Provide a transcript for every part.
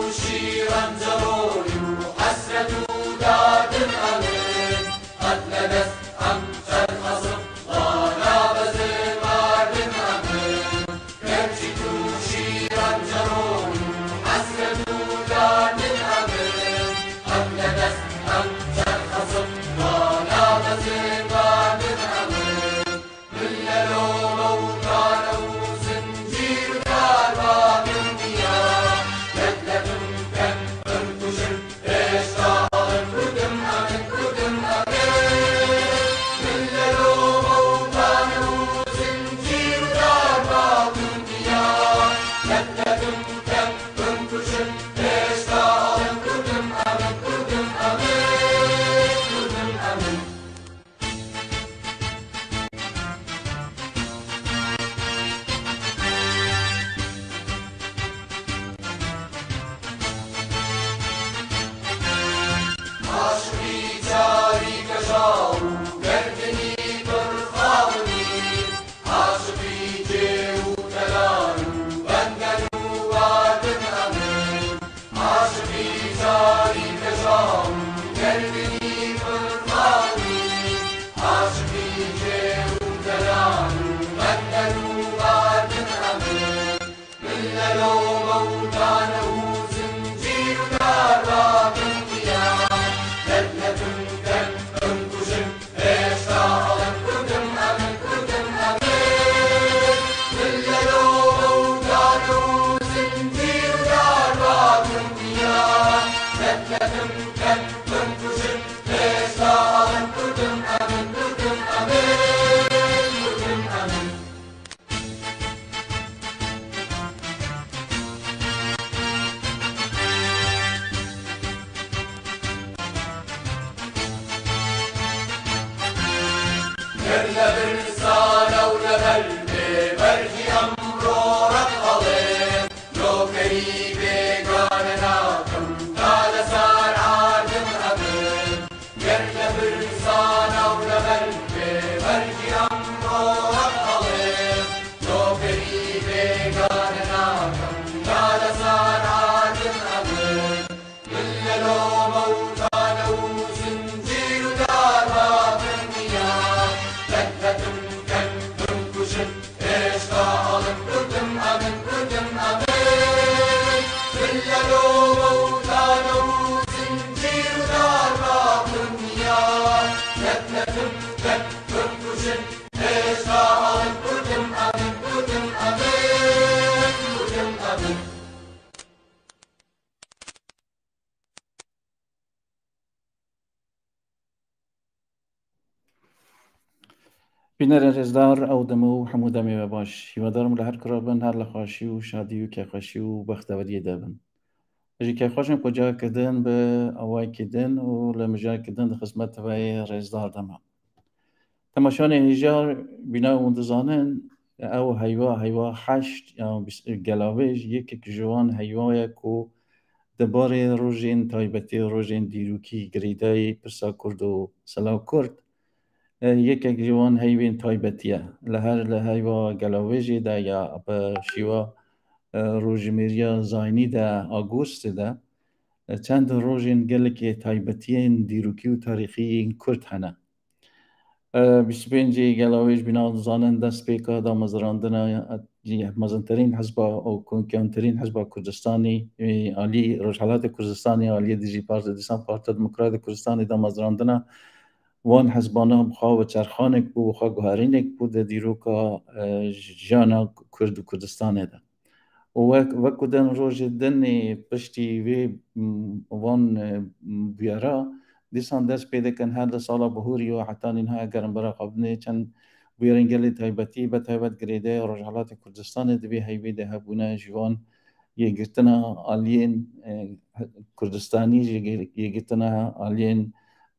تووشی ڕەنجەڕۆی و حەسرەت و داردم ئەمن قەت لە دەست ئەم چەرخە سپڵە نابەزم ماردم ئەمن گەرچی تووشی ڕەنجەڕۆی و حەسرەت و داردم ئەمن قەت لە دەست ئەم چەرخە سپڵە نابەزم ماردم ئەمن من لە لۆمە و تانە و زنجیر و داربابم نییە لەت لەتم کەن بمکوژن هێشتا ئەڵێم کوردم ئەمن کوردم ئەمن من لە لۆمە و تانە و زنجیر و داربابم نییە لەت لەتم کەن بمکوژن هێشتا ئەڵێم کوردم ئەمن کوردم ئەمن کوردم ئەمن. عاشقی چاری کەژاڵ و گەردنی پڕ خاڵمی، عاشقی جێ و تەلار و بەندەن و باردم ئەمن، عاشقی چاری کەژاڵ و گەردنی پڕ خاڵمی، عاشقی جێ و تەلار و بەندەن و باردم ئەمن، من لە لۆمە و تانە و زنجیر و داربابم نییە، لەت لەتم کەن بمکوژن هێشتا ئەڵێم کوردم ئەمن کوردم ئەمن من لە لۆمە و تانە و زنجیر و داربابم نییە، لەت لەتم کەن بمکوژن هێشتا ئەڵێم کوردم ئەمن کوردم ئەمن کوردم ئەمن. گەر لە برسانە و لەبەر بێ بەرگی ئەمڕۆ ڕەق ئەڵێم، نۆکەری بێگانە ناکەم تا لەسەر عاردم ئەبم. گەر لە برسانە و لەبەر بێ بەرگی ئەمڕۆ ڕەق ئەڵێم، نۆکەری بێگانە ناکەم تا لەسەر عاردم ئەبم. من لە لۆمە و تانە و زنجیر و داربابم نییە، لەت لەتم کەن بمکوژن هێشتا ئەڵێم کوردم ئەمن کوردم ئەمن من لە لۆمە و تانە و زنجیر و داربابم نییە، لەت لەتم کەن بمکوژن هێشتا ئەڵێم کوردم ئەمن کوردم ئەمن کوردم ئەمن. بینەرên rêzdar ew deme û hemû demê we baş. Hîwadarım li her kura bin her li xweşî û şadî û kêfxweşî û bexteweriyê de bin. Ji kêfxweşim ku careke din bi awayekî din û li mijareke din di xizmeta we yê rêzdar de me. Temaşanê hêjar bîna hûn dizanin ew heywa heywa heşt yan gelavêj yekek ji wan heywa ye ku di barê rojên taybetî rojên dîrokî girêdayî pirsa Kurd û sela Kurd yekek ji wan heyvên taybetî ye. Li her li heyva gelavêjê de ya bi şîwa rojimêriya zayînî de Agostê de çend rojên gelekê taybetiyên dîrokî û tarîxî yên Kurd hene. 25 gelavêj bîna dizanin destpêka damezrandina mezintirîn hizba û kevntirîn hizba Kurdistanî alî Rojhilatê Kurdistanê aliyê dijî Partî Dîsan Partiya Demokratê Kurdistanê damezrandina wan hizbana bi xwe ve çerxanek bû, bi xwe guherînek bû di dîroka jiyana Kurd û Kurdistanê de. Û wek din rojê dinê piştî vê wan bûyera dîsan dest pê dikin her li sala bihûrî û heta nînha eger em bera xwe bidinê çend bûyerên gelê taybetî be taybet girêdayê Rojhilatê Kurdistanê di vê heyvê de hebûne ji wan yekgirtina aliyên Kurdistanî ji yekgirtina aliyên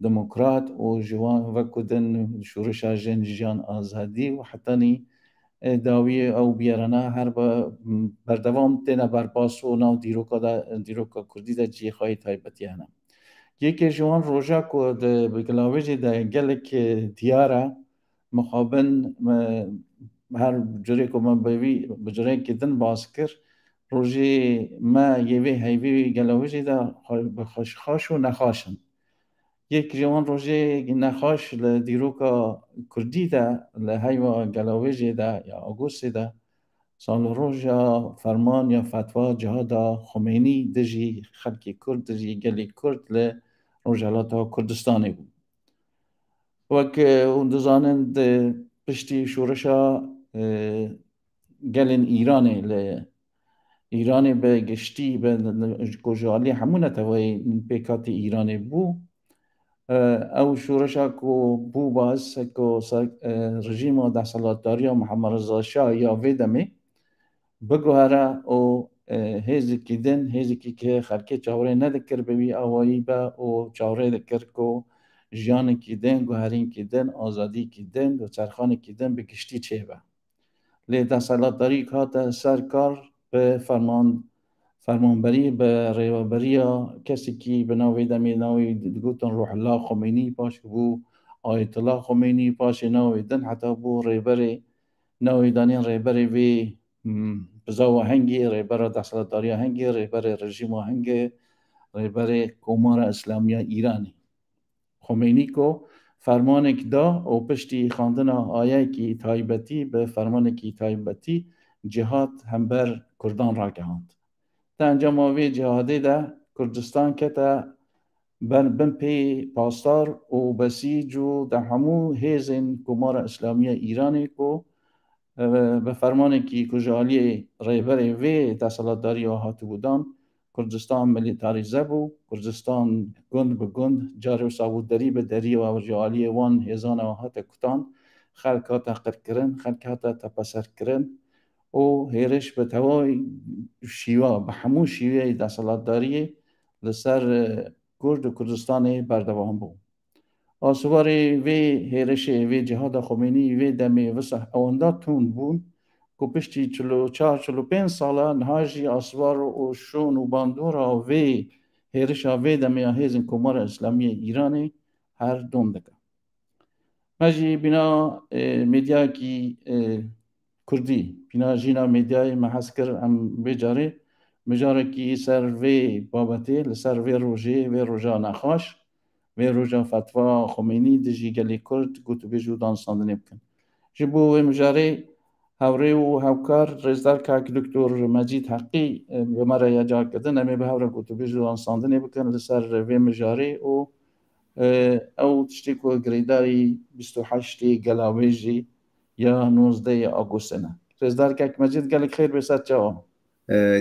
demokrat û ji wan wek din şoreşa jin jiyan azadî û heta nî dawiyê ew bûyerana her berdewam têne berpas û nav dîroka de dîroka Kurdî de cihê xwe yê taybetî hene. Yekê ji wan roja ku di gelavêjê de gelek diyar e mixabin her curê ku me bi wî bi cureyekî din bas kir Rojê me yê vê heyvê gelawêjê de bi xweşxaş û nexaş in. Yek ji wan rojê nexaş li dîroka Kurdî de li heyva gelawêjê de ya Agostê de salroja ferman ya fetwa cihada Xumeynî dijî xelkê Kurd dijî gelê Kurd li Rojhilata Kurdistanê bû. Wek hûn dizanin di piştî şoreşa gelên Îranê li Îranê bi giştî bi ku ji aliyê hemû neteweyê pêkhatî Îranê bû ew şoreşa ku bû bas ku rejîma desthilatdariya Muhammed Reza Şah ya vê demê biguhere û hêzekî din hêzekî ki xelkê çavrê nedikir bi wî awayî be û çavrê dikir ku jiyanekî din, guherînkî din, azadîkî din û çerxanekî din bi giştî çêbe. Lê desthilatdarî hate ser kar bi ferman fermanberî bi rêveberiya kesekî bi navê demê navê digotin Ruhullah Xumeynî paşê bû Ayetullah Xumeynî paşê navê din heta bû rêberê navê danîn rêberê vê bizawa hengê rêbera desthilatdariya hengê rêberê rejîma hengê rêberê Komara Îslamiya Îranê. Xumeynî ku fermanek da û piştî xwendina ayekî taybetî bi fermanekî taybetî cihad hember Kurdan ragihand. Di encama vê cihadê de Kurdistan kete ber bin pêyê pasdar û besîc û di hemû hêzên Komara Îslamiya Îranê ku bi fermanekî ku ji aliyê rêberê vê desthilatdariya hatibû dan Kurdistan milîtarîze bû, Kurdistan gund bi gund, carê wisa bû derî bi derî û ji aliyê wan hêzana hate kutan, xelk hate qirkirin, xelk hate tepeserkirin û hêriş bi tevayî şîwa, bi hemû şîweyê desthilatdariyê li ser Kurd û Kurdistanê berdewam bû. Asiwarê vê hêrişê, vê cihada Xumeynî vê demê wisa ewenda tund bûn ku piştî 44, 45 sala niha jî asiwar û şûn û bandora vê hêrişa vê demê ya hêzên Komara Îslamiyê Îranê her dom dike. Me jî bîna medyayekî Kurdî bîna jîna medyayê me hez kir em vê carê mijarekî ser vê babetê li ser vê rojê vê roja nexaş vê roja fetwa Xumeynî dijî gelê Kurd gotûbêj û danistandinê bikin. Ji bo wê mijarê hevrê û hevkar rêzdar kak Doktor Mecîd Heqî bi me re ya car kirin em ê bi hev re gotûbêj û danistandinê bikin li ser vê mijarê û ew tiştê ku girêdayî 28ê gelawêjî ya 19ê Agostê ne. Rêzdar kak Mecîd gelek xêr bê ser çawa.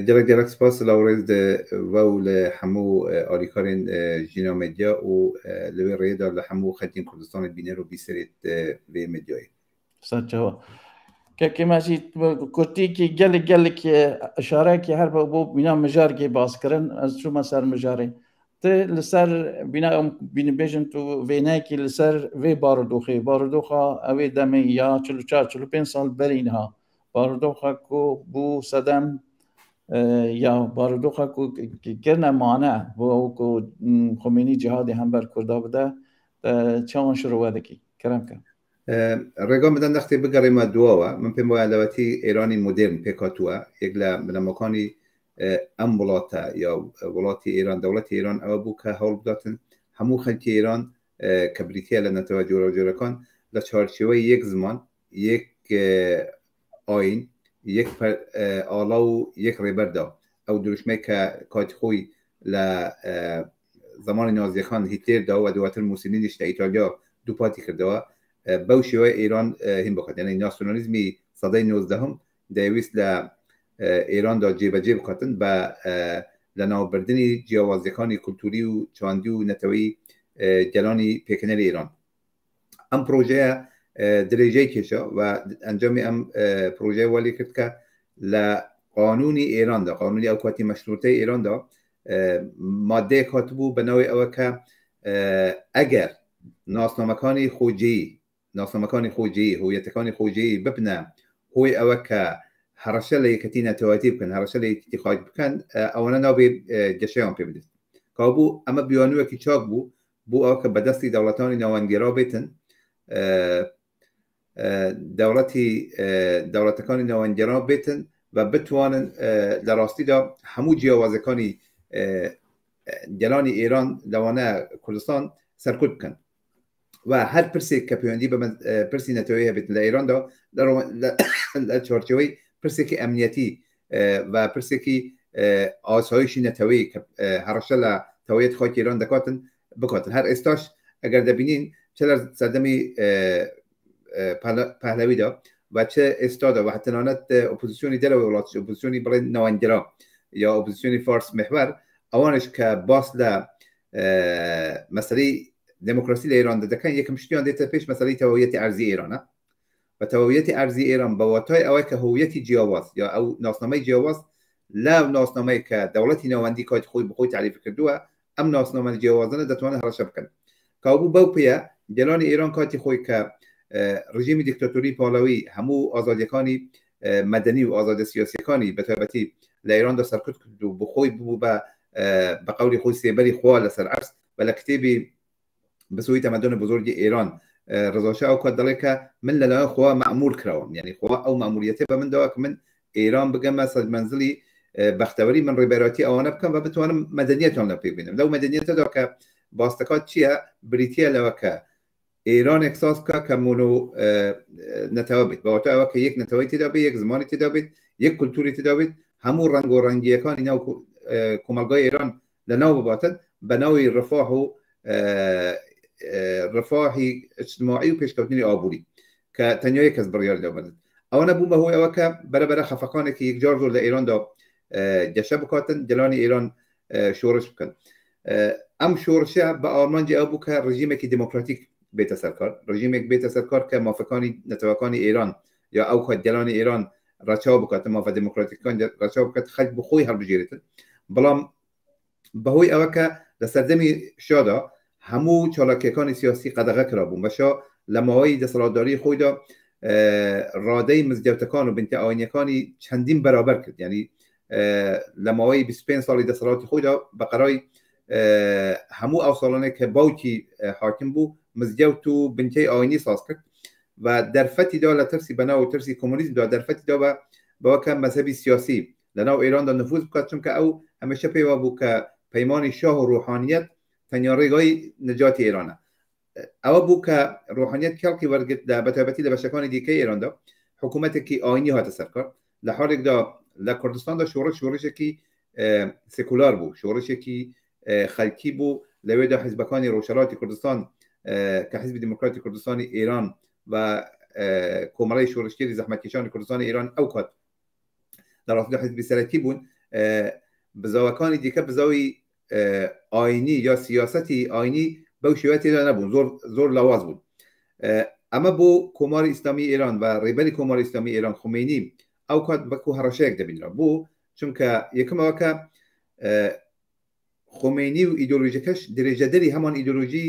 Gelek gelek spas Lawrêz di we û li hemû alîkarên Jîna Medya û li wê rêyê de li hemû xelkên Kurdistanê bîner û bîserê vê medyayê. Ser çawa. Kekê Mecîd kurtîkî gelek gelek işarekî her bo bîna mijarkê bas kirin ez çûme ser mijarê. Te li ser bîna em bînin bêjin tu vêneyekî li ser vê barodoxê barodoxa ew ê demê ya 44 45 sal berî niha barodoxa ku bû sedem ya barodoxa ku kirine mane bo ew ku Xumeynî cihadê hember Kurda bide çawan şirove dikî kerem ke. Rêga min de nextê bigerême duawe min pêm waye lewetî Êranî modern pêk hatuwe yek li binemakanî ئەم وڵاتە یا وڵاتی ئێران دەوڵەتی ئێران ئەوە بوو کە هەوڵ بداتن هەموو خەلکی ئێران کە بریتە لە نەتەوە جۆراوجۆرەکان لە چوارچێوەی یەک زمان یەک ئاین یەک ئاڵا و یەک ڕێبەردا ئەو دروشمەی کە کاتی خۆی لە زمانی نازیەکان هیتلێردا و دواتر موسولینیش لە ئیتالیا دووپاتی کردەوە بەو شێوەیە ئێران هین بکات یعنی ناسیۆنالیزمی سەدەی نۆزدەهم دەیویست لە ئێراندا جێبەجێ بکاتن بە لەناوبردنی جیاوازیەکانی کولتوری و چاندی و نەتەوەی گەلانی پێکهێنەری ئێران ئەم پرۆژەیە درێژەی کێشا و ئەنجامی ئەم پرۆژەیە والی کرد کە لە قانونی ئێراندا قانونی ئەو کاتی مەشروتەی ئێراندا مادەیەک هاتبوو بە ناوی ئەوە کە ئەگەر ناسنامەکانی خۆجێی ناسنامەکانی خۆجێی هویەتەکانی خۆجێی ببنە هۆی ئەوە کە هەڕەشە لە یەکەتی نەتەوەتی بکەن هەڕەشە لە یەکێتی خاک بکەن ئەوەنە نابێ گەشەیان پێ بدرێت کابوو ئەمە بیانووەکی چاک بوو بۆ ئەوە کە بەدەستی دەوڵەتانی ناوەندگێرا بێتن دەوڵەتی دەوڵەتەکانی ناوەندگێرا بێتن و بتوانن لە ڕاستیدا هەموو جیاوازەکانی گەلانی ئێران لەوانە کوردستان سەرکوت بکەن و هەر پرسێک کە پەیوەندی بە پرسی نەتەوەی هەبێت لە ئێراندا لە چوارچێوەی پرسێکی ئەمنیەتی و پرسێکی ئاسایشی نەتەوەی کە هەڕەشە لە تەوەیەت خاکی ئێران دەکاتن بکاتن. هەر ئێستاش ئەگەر دەبینین چ لە سەردەمی پەهلەویدا و چ ئێستادا و تەنانەت ئۆپۆزیسیۆنی دەرەوەی وڵات، ئۆپۆزیسیۆنی بڵێن ناوەندگرا یا ئۆپۆزیسیۆنی فارس محور، ئەوانش کە باس لە مەسەلەی دێموکراسی لە ئێراندا دەکەن، یەکەم شتیان دێتە پێش مەسەلەی تەواویەتی ئەرزی ئێرانە. بە تەواویەتی ئەرزی ئێران بە واتای ئەوەی کە هویەتی جیاواز یا ئەو ناسنامەی جیاواز لە ناسنامەی کە دەوڵەتی ناوەندی کاتی خۆی بخۆی تعریف کردووە، ئەم ناسنامە جیاوازانە دەتوانن هەڕەشە بکەن. کابوو بەو پێیە گەلانی ئێران کاتی خۆی کە ڕژێمی دیکتاتۆری پاڵەوی هەموو ئازادیەکانی مەدەنی و ئازادە سیاسیەکانی بە تایبەتی لە ئێراندا سەرکوت کرد و بخۆی ببوو بە بە قەولی خۆی سێبەری خوا لەسەر عەرز و لە کتێبی بسوی تەمەدۆن بزرگی ئێران ڕزاشا ئەو کات دەڵێ کە من لەلایەن خوا مەئمور کراوم، یعنی خوا ئەو مەئموریەتە بە من داوە کە من ئێران بگەمە سەد مەنزلی بەختەوەری، من ڕێبەرایەتی ئەوانە بکەم و بتوانم مەدەنیەتیان لە پێک بێنم. لەو مەدەنیەتەدا کە باس دەکات چییە؟ بریتییە لەوە کە ئێرانێک ساز بکە کە مۆنۆ نەتەوە بێت، بە واتای ئەوە کە یەک نەتەوەی تێدا بێت، یەک زمانی تێدا بێت، یەک کولتوری تێدا بێت، هەموو ڕەنگ و ڕەنگییەکانی ناو کۆمەڵگای ئێران لەناو بباتن بە ناوی ڕفاه و ڕفاهی ئیجتماعی و پێشکەوتنی ئابووری کە تەنیا یەک کەس بڕیاری لەو بدات. ئەوانە بوون بە هۆی ئەوە کە بەرەبەرە خەفەقانێکی یەکجار زۆر لە ئێراندا گەشە بکاتن، گەلانی ئێران شۆڕش بکەن. ئەم شۆڕشە بە ئامانجی ئەو بوو کە ڕژیمێکی دێموکراتیک بێتە سەرکار، ڕژیمێک بێتە سەرکار کە مافەکانی نەتەوەکانی ئێران یا ئەو کات گەلانی ئێران ڕەچاو بکات، مافە دێموکراتیکەکان ڕەچاو بکات، خەڵک بۆ خۆی هەڵبژێرێتن. بەڵام بەهۆی ئەوە کە لە سەردەمی شادا هەموو چالاکیەکانی سیاسی قەدەغە کرابوون بە شا لە ماوەی دەسەڵاتداری خۆیدا ڕادەی مزگەوتەکان و بنکە ئاینیەکانی چەندین بەرابەر کرد، یعنی لە ماوەی 25 ساڵی دەسەڵاتی خۆیدا بە قەرای هەموو ئەو ساڵانێک کە باوکی حاکم بوو مزگەوت و بنکەی ئاینی ساز کرد و دەرفەتی دا لە ترسی بەناو و ترسی کۆمۆنیزمدا دەرفەتی دا بە بەوە کە مەزهەبی سیاسی لەناو ئێراندا نفوذ بکات، چونکە ئەو هەمیشە پێی وابوو کە پەیمانی شاه و ڕۆحانیەت تەنیا ڕێگای نەجاتی ئێرانە. ئەوە بوو کە ڕۆحانیەت کەڵکی وەرگرت لە بەتایبەتی لە بەشەکانی دیکەی ئێراندا حکوومەتێکی ئاینی هاتە سەرکار، لە حاڵێکدا لە کوردستاندا شۆڕش شۆڕشێکی سکولار بوو، شۆڕشێکی خەلکی بوو. لەوێدا حیزبەکانی ڕۆژهەڵاتی کوردستان کە حیزبی دیموکراتی کوردستانی ئێران و کۆمەڵەی شۆڕشگێری زەحمەتکێشانی کوردستانی ئێران ئەو کات لە ڕاستیدا حیزبی سەرەکی بوون، بزاوەکانی دیکە بزاوی ئاینی یا سیاسەتی ئاینی بەو شێوە تێدا نەبوون، زۆر زۆر لاواز بوون. ئەمە بۆ کۆماری ئیسلامی ئێران و ڕێبەری کۆماری ئیسلامی ئێران خومەینی ئەو کات بەکو هەڕەشەیەک دەبینرا بۆ، چونکە یەکەمەوە کە خومەینی و ئیدۆلۆژیەکەش درێژەدەری هەمان ئیدۆلۆژی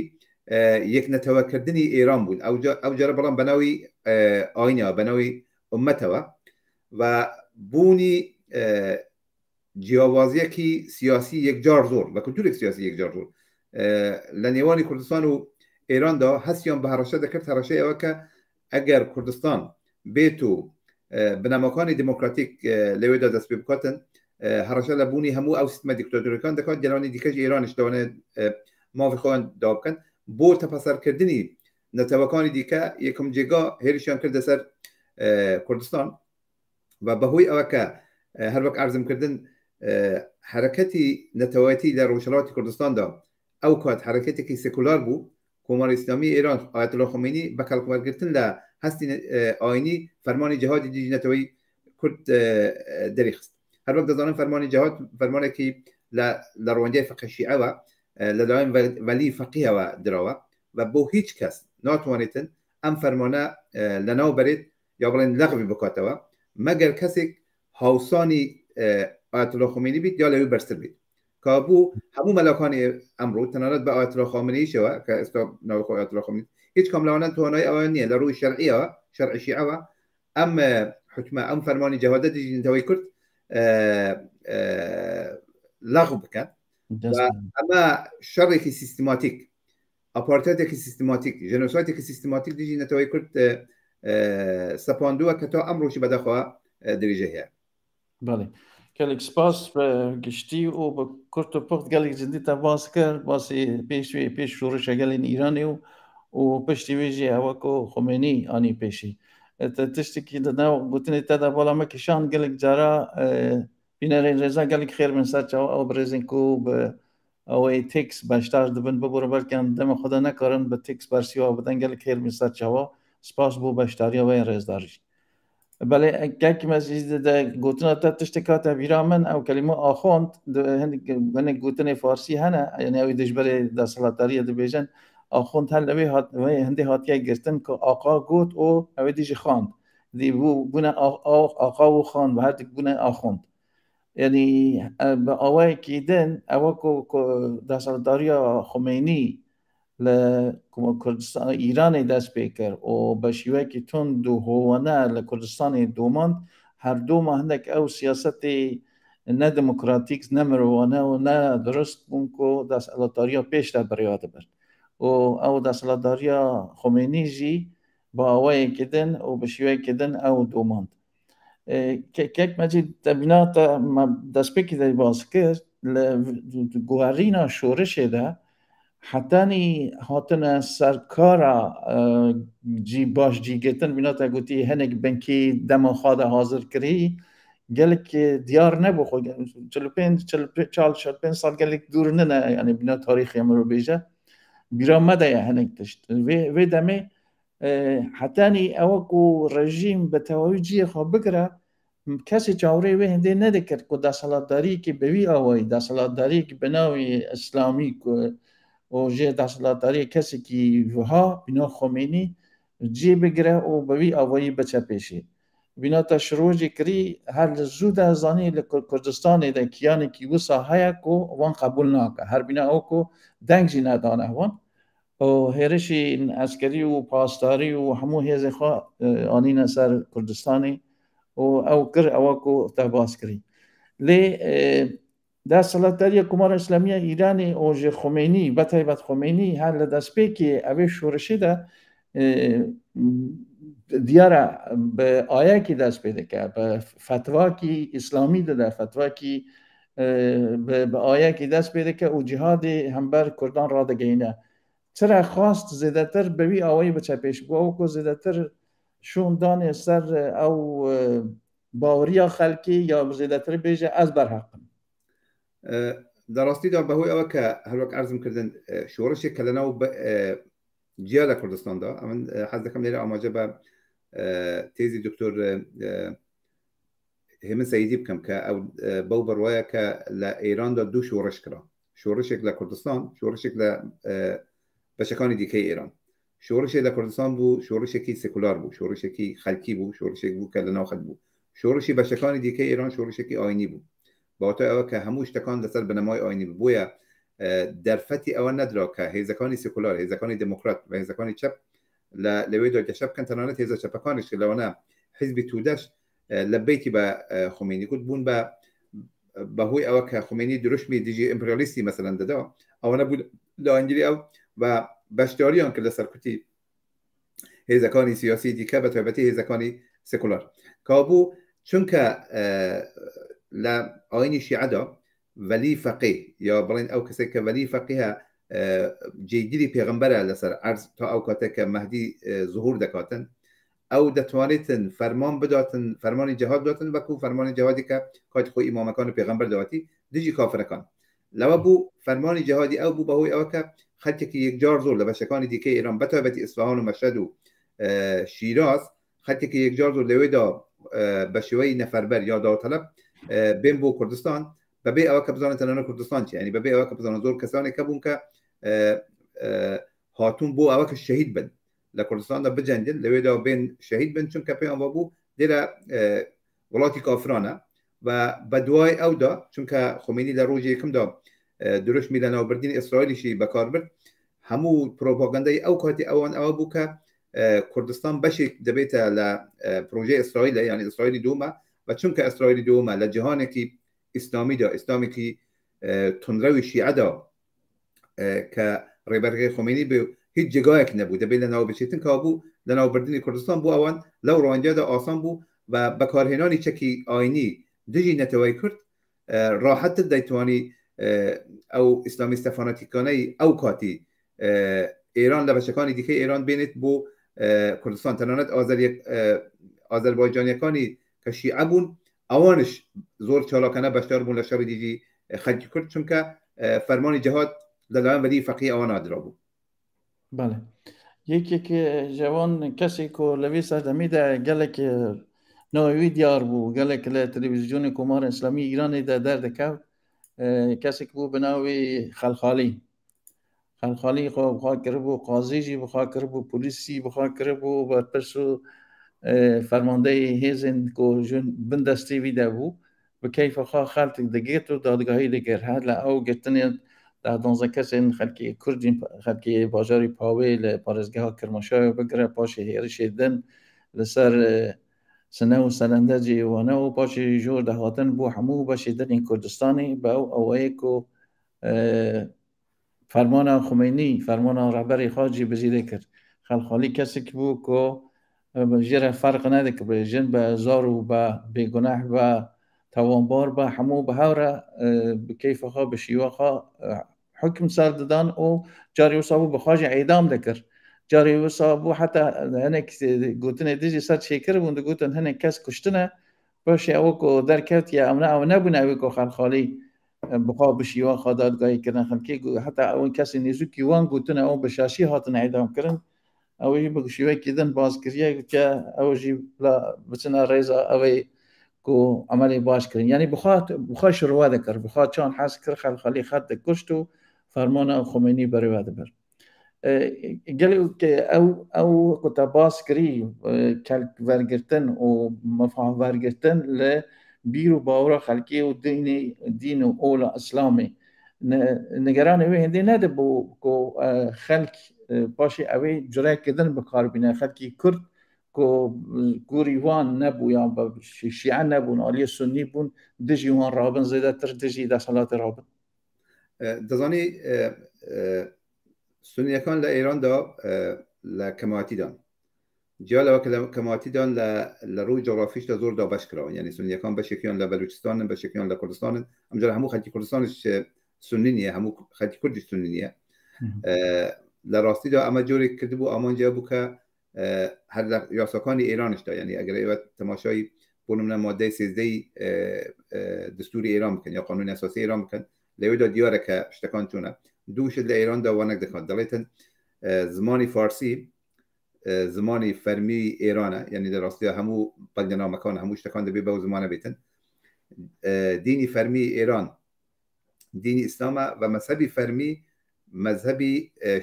یەک نەتەوەکردنی ئێران بوون، ئەو جارە بەڵام بەناوی ئاینەوە، بەناوی ئومەتەوە و بوونی جیاوازیەکی سیاسی یەکجار زۆر بە کولتورێک سیاسی یەکجار زۆر لە نێوانی کوردستان و ئێراندا هەستیان بە هەڕەشە دەکرد. هەڕەشەی ئەوە کە ئەگەر کوردستان بێت و بنەماکانی دموکراتیک لەوێدا دەست پێ بکاتن، هەڕەشە لە بوونی هەموو ئەو سیستمە دیکتاتۆرەکان دەکات، گەلانی دیکەش ئێرانیش دەوانێت مافی خۆیان دا بکەن. بۆ تەپەسەرکردنی نەتەوەکانی دیکە یەکەم جێگا هێرشیان کردە سەر کوردستان و بەهۆی ئەوە کە هەر وەک عەرزم کردن حرەکەتی نەتەوەیەتی لە ڕۆژهەڵاتی کوردستاندا ئەو کات حرەکەتێکی سکولار بوو، کۆماری ئیسلامی ئێران ئایەتوڵا خومەینی بە کەڵک وەرگرتن لە هەستی ئاینی فەرمانی جیهادی دژی نەتەوەی کورد دەریخست. هەر وەک دەزانن فەرمانی جیهاد فەرمانێکی لە ڕوانگەی فقه شیعەوە لەلایەن وەلی فەقیهەوە دراوە و بۆ هیچ کەس ناتوانێتن ئەم فەرمانە لەناو بەرێت یا بڵێن لەغوی بکاتەوە مەگەر کەسێک هاوسانی ئایەتوڵا خومەینی بیت یا لەوی بەرزتر بیت. کابوو هەموو مەلاکانی ئەمڕۆ تەنانەت بە ئایەتوڵا خامنەییشەوە کە ئێستا ناوی خۆی ئایەتوڵا خامنەیی، هیچ کام لەوانە توانای ئەوە نییە لە ڕووی شەرعیەوە، شەرعی شیعەوە ئەم حکمە، ئەم فەرمانی جەهادە دژی نەتەوەی کورد لەغو بکەن. ئەمە شەڕێکی سیستماتیک، ئاپارتایدێکی سیستماتیک، ژێنۆسایدێکی سیستماتیک دژی نەتەوەی کورد سەپاندووە کە تا ئەمڕۆشی بەداخەوە درێژە هەیە. بەڵێ گەلێک سپاس بە گشتی و بە کورت و پوخت گەلێک زیندی تا باس کرد باسی پێش پێش شۆڕشە گەلên ئیرانێ و و پشتی وێ ژî ئەوە کو خومێنی ئانی پێشی تشتێکی دە ناو گوتنێ te de bala me kişand gelek cara bînerên rêza gelek xêr bin ser çawa ew birêzên ku bi ewê teks beşdar dibin bibûrin belkî em dema xwe de nekarin bi teks bersîwa bidin gelek xêr bin ser çawa spas bo beşdariya wê rêzdar jî. Belê kek me jî de gotina te tiştek hate bîra min ew kelîma axond hinek gotinê farsî hene yani ew dijberê desthilatdariyê dibêjin axond her li wê hat wê hindê hatiye girtin ku aqa got û ew ê dî jî xand dî bû bûne aqa û xand bi her dik bûne axond yani bi awayekî din ew ku desthilatdariya Xumeynî li Kurdistan Îranê dest pê kir û bi şîwekî tund û hovane li Kurdistanê domand her doma hinek ew siyasetê ne demokratîk ne mirovane û ne durist bûn ku desthilatdariya pêş de birêve dibir û ew desthilatdariya Xumeynî jî bi awayekî din û bi şîwekî din ew domand. Kek Mecîd te bîna te me destpêkê de bas kir li guherîna şorişê de hetanî hatine serkara cî baş cîgirtin bîna te gotî hinek binkî dema xwe de hazir kirî gelek diyar nebû xwe 45 45 sal gelek dûr nine yani bîna tarîxê mirov bêje bîra me de ye hinek tişt vê vê demê hetanî ew ku rejîm bi tewawî ciyê xwe bigire kesê çavrê wê hindê nedikir ku desthilatdariyekî bi wî awayî desthilatdariyekî bi navê îslamî ku û jê desthilatdariyê kesekî wiha bîna Xomênî cê bigire û bi wî awayî biçe pêşê. Bîna te şirojê kirî her li zû de zanî li Kurdistanê de kiyanekî wisa heye ku wan qebûl nake. Her bîna ew ku deng jî nedane wan û hêrişên eskerî û pasdarî û hemû hêzê xwe anîne ser Kurdistanê û ew kir ewa ku te bas kirî. Lê desthilatdariya Komara İslamiya Îranê û ji Xumeynî bi taybet Xumeynî her li destpêkê ev ê şorişê de diyar e bi ayekî dest pê dike bi fetvakî îslamî dide fetvakî bi ayekî dest pê dike û cîhadê hember Kurdan radigihîne. Çira xwast zêdetir bi wî awayî biçe pêş bû ew ku zêdetir şûn danê ser ew baweriya xelkê ya zêdetir bêje ez berheq im. لە ڕاستیدا بەهۆی ئەوە کە هەروەک عەرزم کردن شۆڕشێک کە لەناو جیا لە کوردستاندا ئەمن حەز دەکەم لێرە ئاماژە بە تێزی دکتۆر هێمن سەیدی بکەم کە ئەو بەو بڕوایە کە لە ئێراندا دوو شۆڕش کرا شۆڕشێک لە کوردستان شۆڕشێک لە بەشەکانی دیکەی ئێران شۆڕشێک لە کوردستان بوو شۆڕشێکی سکولار بوو شۆڕشێکی خەلکی بوو شۆڕشێک بوو کە لە ناو خەلک بوو شۆڕشی بەشەکانی دیکەی ئێران شۆڕشێکی ئاینی بوو بەواتای ئەوە کە هەموو شتەکان لەسەر بنەمای ئاینی بوو بۆیە دەرفەتی ئەوە نەدرا کە هێزەکانی سکولار هێزەکانی دێموکرات و هێزەکانی چەپ لە لەوێدا گەشە بکەن تەنانەت هێزە چەپەکانیش کە لەوانە حیزبی تودەش لە بەیتی بە خومینی گوت بوون بە بەهۆی ئەوە کە خومینی دروشمی دژی ئیمپریالیستی مەسەلەن دەدا ئەوانە بوو لایەنگیری ئەو و بەشداریان کرد لە سەرکوتی هێزەکانی سیاسی دیکە بە تایبەتی هێزەکانی سکولار کابوو چونکە لە ئاینی شیعەدا وەلی فەقی یا بڵێن ئەو کەسێک کە وەلی فەقیه جێگیری پێغمبەرە لەسەر عەرز تا ئەو کاتێک کە مەهدی ظهور دەکاتن ئەو دەتوانێتن فەرمان بداتن فەرمانی جهاد بداتن وەکو فەرمانی جهادی کە کاتی خۆی ئیمامەکان و پێغەمبەر داوەتی دژی کافرەکان لەوە بوو فەرمانی جهادی ئەو بوو بەهۆی ئەوە کە خەلکێکی یەکجار زۆر لە بەشەکانی دیکەی ئێران بەتایبەتی ئیسفەهان و مەشهەد و شیراز خەلکێکی یەکجار زۆر لەوێدا بە شێوەی نەفەربەر یا داوتەلەب بێن بۆ کوردستان بەبێ ئەوە کە بزانن تەنانەت کوردستان چی یعنی بەبێ ئەوە کە بزانن زۆر کەسانێک هەبوون کە هاتوون بۆ ئەوە کە شەهید بن لە کوردستاندا بجەنگن لەوێدا بێن شەهید بن چونکە پێیان وابوو لێرە وڵاتی کافرانە و بەدوای ئەودا چونکە خمینی لە ڕۆژی یەکەمدا دروشمی لە ناوبردنی ئیسرائیلیشی بەکار برد هەموو پرۆپاگەندەی ئەو کاتی ئەوان ئەوە بوو کە کوردستان بەشێک دەبێتە لە پرۆژەی ئیسرائیل یعنی ئیسرائیلی دوومە و چونکە ئیسرائیلی دوومە لە جیهانێکی ئیسلامیدا ئیسلامێکی تونڕەوی شیعەدا کە ڕێبەرەکەی خۆمینی بێ هیچ جێگایەک نەبوو دەبێت لە ناو بچێتن کابوو لە ناوبردنی کوردستان بۆ ئەوان لەو ڕوانگەدا ئاسان بوو و بەکارهێنانی چەکی ئاینی دژی نەتەوەی کورد ڕاحەتتر دەیتوانی ئەو ئیسلامیستە فاناتیکانەی ئەو کاتی ئێران لە بەشەکانی دیکەی ئێران بێنێت بۆ کوردستان تەنانەت ئازەربایجانیەکانی کە شیعە بوون ئەوانش زۆر چالاکانە بەشدار بوون لە شەڕی دیجی خەلکی کورد چونکە فەرمانی جهاد لەلایەن وەلی فەقی ئەوە نادرابوو. بەڵێ یەکێک جوان کەسێک و لەوێ سەردەمیدا gelek ناوی دیار بوو gelek لە تەلەڤیزیۆنی کۆمار ئیسلامی ئیرانێدا دەردەکەوت کەسێک بوو بە ناوی خەلخالی خەلخالی خۆ بخوا کردبوو قازیژی بخوا کردبوو پۆلیسی بخوا کردبوو بەرپرس و فەرماندەی هێزên ku jin bin destê wî de bû bi keyfa xwe xelk digirt û dadgahî dikir her li ew girtinê deh donzdeh kesên xelkê Kurdîn xelkê bajarê Pawê li parêzgeha Kirmanşahê bigire paşê hêrişê din li ser Sine û Senendecê wane û paşê jor dehatin bû hemû beşê din ên Kurdistanê bi ew awayê ku Fermana Xumeynî, fermana rehberê xwe cîbicî dikir. Xelxalî kesek bû ku jê re ferq nedikir bi jin be, zar û be, bêguneh be, tawanbar be, hemû bi hev re bi keyfa xwe, bi şîwa xwe hukm ser didan û carê wisa bû bi xwe jî îdam dikir. Carê wisa bû heta hinek gotinê dijî ser çêkiribûn digotin hinek kes kuştine Paşê ew ku derketiye ew ne ew nebûne ew ku xelxalî bi xwe bi şîwa xwe dadgahî kirin xelkê ku heta ew kesên nêzûkî wan gotine ew bi şaşî hatine îdam kirin ew jî bi şîwekî din baz kiriye gotiye ew jî bila biçine rêza ew ê ku emelê baş kirin. Yanî bi xwe bi xwe şirove dikir bi xwe çan hez kir xelxalî xet dikuşt û fermana Xumênî berêve dibir. Gelê ew ew ku te bas kirî kelk vergirtin û mefah vergirtin li bîr û bawra xelkê û dînê dîn û ola îslamê nigeranê wê hindê nedibû ku xelk paşê ew ê cureyeke din bi kar bîne xelkê Kurd ku gorî wan nebû yan şîe nebûn aliyê sunnî bûn dijî wan rabin zêdetir dijî desthilatê rabin. دەزانی سونیەکان لە ئێراندا لە کەماتیدان جیا لەوە کە لە کەماتیدان لە لە ڕووی جۆغرافیشدا زۆر دابەش کراون یعنی سونیەکان بەشێکیان لە بەلوچستانن بەشێکیان لە کوردستانن ئەمجارە هەموو خەلکی کوردستانش سونی نییە هەموو خەلکی کوردیش سونی نییە لە ڕاستیدا ئەمە جۆرێک کردبوو ئامانجیا بوو کە هەر لە یاساکانی ئێرانشدا یعنی ئەگەر ئێوە تەماشای بۆ نمونە مادەی سێزدەی دستوری ئێران بکەن یا قانونی ئەساسی ئێران بکەن لەوێدا دیارە کە شتەکان چۆنە دوو شت لە ئێراندا وانەک دەکات دەڵێتن زمانی فارسی زمانی فەرمی ئێرانە یعنی لە ڕاستیا هەموو بەڵگەنامەکان هەموو شتەکان دەبێ بەو زمانە بێتن دینی فەرمی ئێران دینی ئیسلامە و مەزهەبی فەرمی مەزهەبی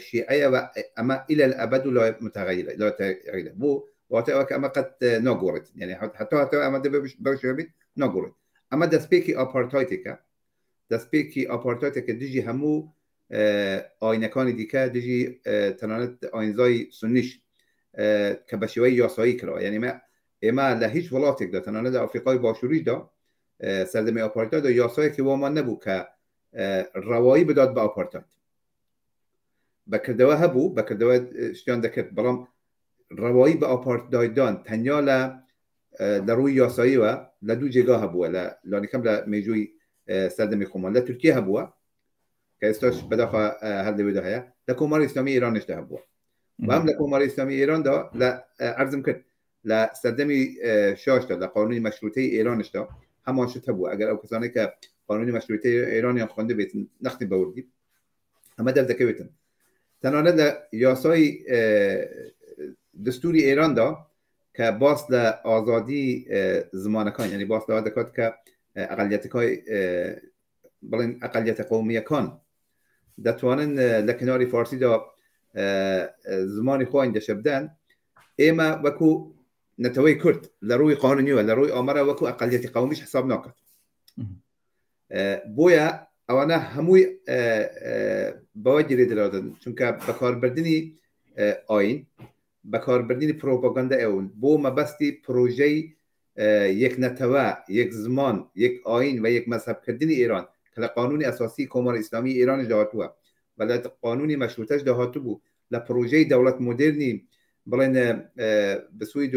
شیعەیە و ئەمە ئیلە الئەبەد و لا متغیرە لا تغیرە بۆ واتە ئەوە کە ئەمە قەت ناگۆڕێت یعنی هەتا هەتا ئەمە دەبێ بەو شێوە بێت ناگۆڕێت ئەمە دەستپێکی ئاپارتایتێکە دەستپێکی ئاپارتایتێکە دژی هەموو ئاینەکانی دیکە دژی تەنانەت ئاینزای سنیش کە بە شێوەی یاسایی کراوە یعنی ئێمە لە هیچ وڵاتێکدا تەنانەت لە ئەفریقای باشووریشدا سەردەمی ئاپارتایددا یاسایەکی وامان نەبوو کە ڕەوایی بدات بە ئاپارتاید بەکردەوە هەبوو بەکردەوە شتیان دەکرد بەڵام ڕەوایی بە ئاپارتایدان تەنیا لە لە ڕووی یاساییەوە لە دوو جێگا هەبووە لە لانیکەم لە مێژووی سەردەمی خۆمان لە تورکیا هەبووە کە ئێستاش بەداخە هەر لەوێدا هەیە لە کۆماری ئیسلامی ئێرانیشدا هەبووە بەم لە کۆماری ئیسلامی ئێراندا لە عەرزم کرد لە سەردەمی شاشدا لە قانونی مەشروتەی ئێرانشدا هەمان شت هەبوو ئەگەر ئەو کەسانەی کە قانونی مەشروتەی ئێرانیان خوێندبێت نەختی بەوردی ئەمە دەردەکەوێتن تەنانەت لە یاسای دستوری ئێراندا کە باس لە ئازادی زمانەکان یعنی باس لەوە دەکات کە ئەقلیەتەکای بڵێن ئەقلیەتە قومیەکان دەتوانن لە کناری فارسیدا زمانی خۆیان گەشە بدەن ئێمە وەکو نەتەوەی کورد لە ڕووی قانونیوە لە ڕووی ئامارە وەکو ئەقلیەتی قومیش حساب ناکات بۆیە ئەوانە هەمووی بەوە گرێ دراودن چونکە بەکاربردننی ئاین بەکاربردنی پرۆپاگەندە ئەون بۆ مەبەستی پرۆژەی یەک نەتەوە، یەک زمان، یەک ئایین و یەک مەزهەب کردنی ئێران کە لە قانوونی ئەساسی کۆماری ئیسلامیی ئێرانیشدا هاتووە و لە قانوونی مەشرووتەشدا هاتبوو لە پڕۆژەی دەوڵەت مۆدێرنی بڵێن بە سووی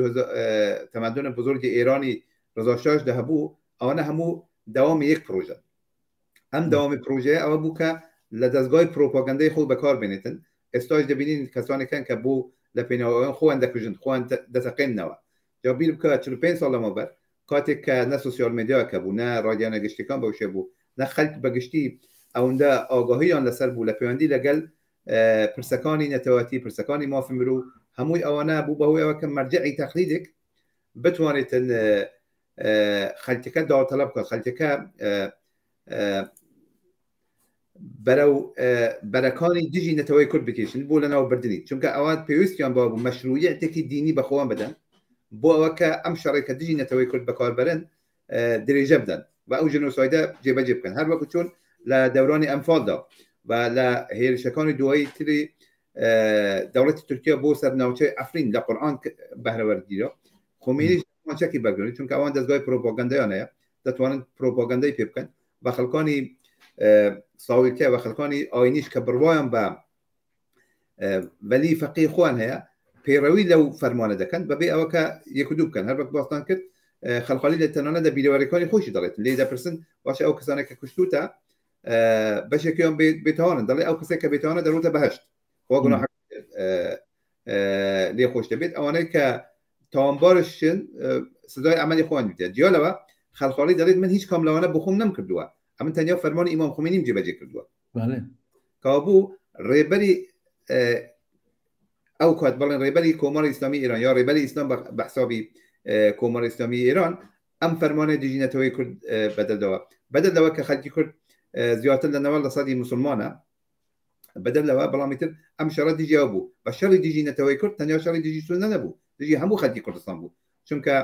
تەمەدون بزرگی ئێرانی ڕەزا شاشدا هەبوو. ئەوانە هەموو داوامی یەک پرۆژە. ئەم داوامی پرۆژەیە ئەوە بوو کە لە دەستگای پرۆپاگەندەی خۆی بەکار بێنێتن. ئێستاش دەبینین کەسانێکن کە بۆ لە پێناوەوەیان خۆیان دەکوژن، خۆیان دەتەقێننەوە. جا بیر بکە 45 ساڵ لەمەوبەر کاتێک کە نە سۆسیال مێدیا کە بوو، نە ڕاگەیانە گشتیەکان بەو شێوە بوو، نە خەلک بە گشتی ئەوەندە ئاگاهیان لەسەر بوو لە پەیوەندی لەگەل پرسەکانی نەتەوەتی، پرسەکانی مافی مرۆ، هەمووی ئەوانە بوو بەهۆی ئەوە کە مەرجعی تەقلیدێک بتوانێتن خەلکەکە داوتەلەب بکات، خەلکەکە بەرەو بەرەکانی دژی نەتەوەی کورد بکێشن بۆ لەناو بردننی، چونکە ئەوان پێویستیان بە بوو مەشروعیەتێکی دینی بەخۆیان بدەن بۆ ئەوە کە ئەم شەڕێک کە دژی نەتەوەی کورد بەکاربەرن درێژە بدەن و ئەو ژنۆسایدە جێبەجێ بکەن، هەر وەکو چۆن لە دەورانی ئەنفالدا و لە هێرشەکانی دوایی تری دەوڵەتی تورکیا بۆ سەر ناوچەی ئەفرین لە قورئان بەهرەوەرگیرا. خۆمینیش چەکی بەرگرن، چونکە ئەوان دەستگای پرۆپاگەندەیان هەیە، دەتوانن پرۆپاگەندەی پێ بکەن بە خەڵکانی ساویلکە و خەڵکانی ئاینیش کە بڕوایان بە وەلی فەقی خۆیان هەیە پەیڕەوی لەو فەرمانە دەکەن بەبێ ئەوە کە یەک و دوو بکەن. هەر وەک باستان کرد خەڵخالی لە تەنانە لە بیرەوەریەکانی خۆشی دەڵێت، لێ دەپرسن باشە ئەو کەسانە کە کوشتوتە بەشێکیان بێتوانن، دەڵێ ئەو کەسێک کە بێتوانە دەڕوتە بەهشت، خوا گوناح لێ خۆش دەبێت. ئەوانەی کە تاوانبارشن سزای عملی خۆیان بدات. جیا لەوە خەڵخاڵی دەڵێت من هیچ کام لەوانە بخۆم نەم کردووە، ئەمن تەنیا فەرمانی ئیمام خومینیم جێبەجێ کردووە. کابوو ڕێبەری ئەو کات بەڵێن ڕێبەری کۆماری ئیسلامی ئێران یا ڕێبەری ئیسلام بە حسابی کۆماری ئیسلامی ئێران ئەم فەرمانەی دژی نەتەوەی کورد بەدەلەوە، بەدەل لەوە کە خەلکی کورد زیاتر لە 90 لە سەدی مسلمانە بەدەر لەوە، بەڵامی تر ئەم شەڕە دژی ئەو بوو. بە شەڕی دژی نەتەوەی کورد تەنیا شەڕی دژی سوننە نەبوو، دژی هەموو خەلکی کوردستان بوو، چونکە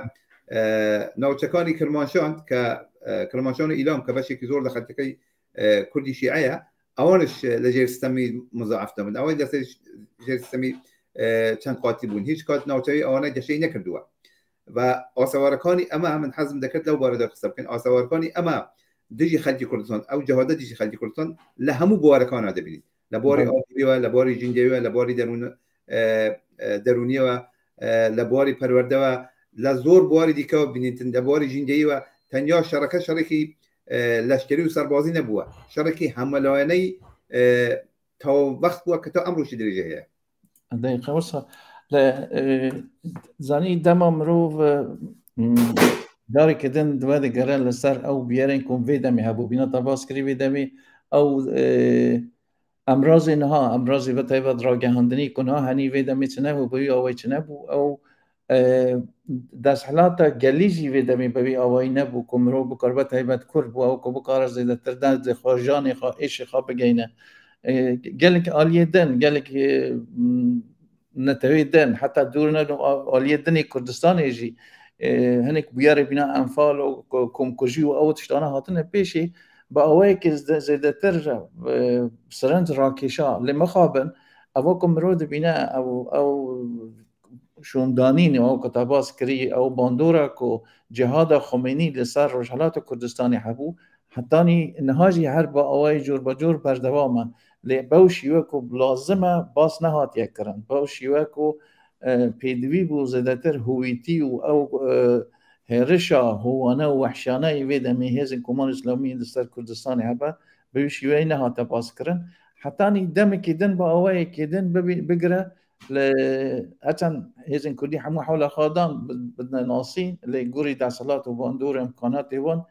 ناوچەکانی کرمانشان کە کرمانشان و ئیلام کە بەشێکی زۆر لە خەلکەکەی کوردی شیعەیە، ئەوانش لە ژێر ستەمی مزاعف دەبن، ئەوەی لەسەر ژێر ستەمی چەند قاتی بوون، هیچ کات ناوچەی ئەوانە گەشەی نەکردووە. و ئاسەوارەکانی ئەمە من حەزم دەکرد لەو بارەدا قسە بکەین. ئاسەوارەکانی ئەمە دژی خەلکی کوردستان، ئەو جەهادە دژی خەلکی کوردستان لە هەموو بوارەکانە دەبینین، لە بواری ئابووریەوە، لە بواری ژینگەیەوە، لە بواری دەروونیەوە، لە بواری پەروەردەوە، لە زۆر بواری دیکەوە بینیتن. لە بواری ژینگەیەوە تەنیا شەڕەکە شەڕێکی لەشکری و سەربازی نەبووە، شەڕێکی هەمەلایەنەی تەواو وەخت بووە کە تا ئەمڕۆشی درێژە هەیە. دقیقا وسا زانی دەما مرۆڤ جارێکە دن دوای دەگەرە لەسەر ئەو بیێرên کۆم vê demê hebû bîna te bas kirî vê demê ew emrazê niha emrazê ve taybet ragihandinî ku niha henî vê demê çi nebû bi wî awayî çi nebû ew desthilata gelî jî vê demê bi wî awayî nebû ku mirov bikaribe taybet Kurd bû ew ku bikare zêdetir derdê xwe janê xwe êşê xwe bigihîne. Gelek aliyê din gelek netewê din heta dûr ne aliyê din ê Kurdistanê jî hinek bûyerê bîna enfal û komkujî û ew tiştane hatine pêşê bi awayekî zêdetir sirinc rakêşa. Lê mixabin eva ku mirov dibîne ew ew şûndanîn ew ku te bas kirî ew bandora ku cihada Xumênî li ser Rojhilata Kurdistanê hebû hetanî niha jî her bi awayê cor be cor berdewam e. Lê bew şîwe ku lazim e bas nehatiye kirin, bew şîwe ku pêdivî bû zêdetir hûwîtî û ew hêrişa howane û wehşiyane vê demê hêzên Komara İslamî li ser Kurdistanê hebe bi wî şîweyê nehate bas kirin. Hetanî demekî din bi awayekî din bigire li heçend hêzên Kurdî hemû hewla xwe dan bidine nasîn, lê gorî desthilat û bandor îmkanatê wan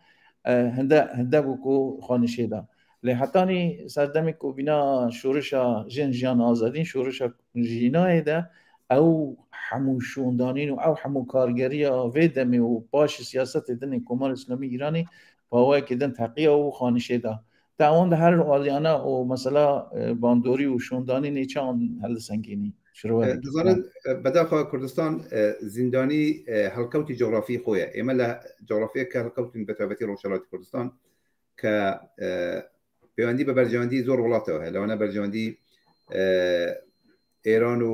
hinde hinde bû ku xwe nişê da. Lê hetanî serdemê ku bîna şorişa jin jiyan azadîn şorişa jînayê de ew hemû şûndanîn û ew hemû kargeriya vê demê û paşî siyasetê din ê Komara İslamî İranê bi awayekî din teqiya û xanişê da. Te wan di her aliyana û mesela bandorî û şûndanînê çawan helisengînî şirove dikî? Dizanin bedaxa Kurdistan zîndanî helkewtî coğrafî xwe ye. Ême li coğrafiyeke helkewtîn bi taybetî Rojhilatê Kurdistan کە پەیوەندی بە بەرژەوەندی زۆر وڵاتەوە هەیە، لەوانە بەرژەوەندی ئێران و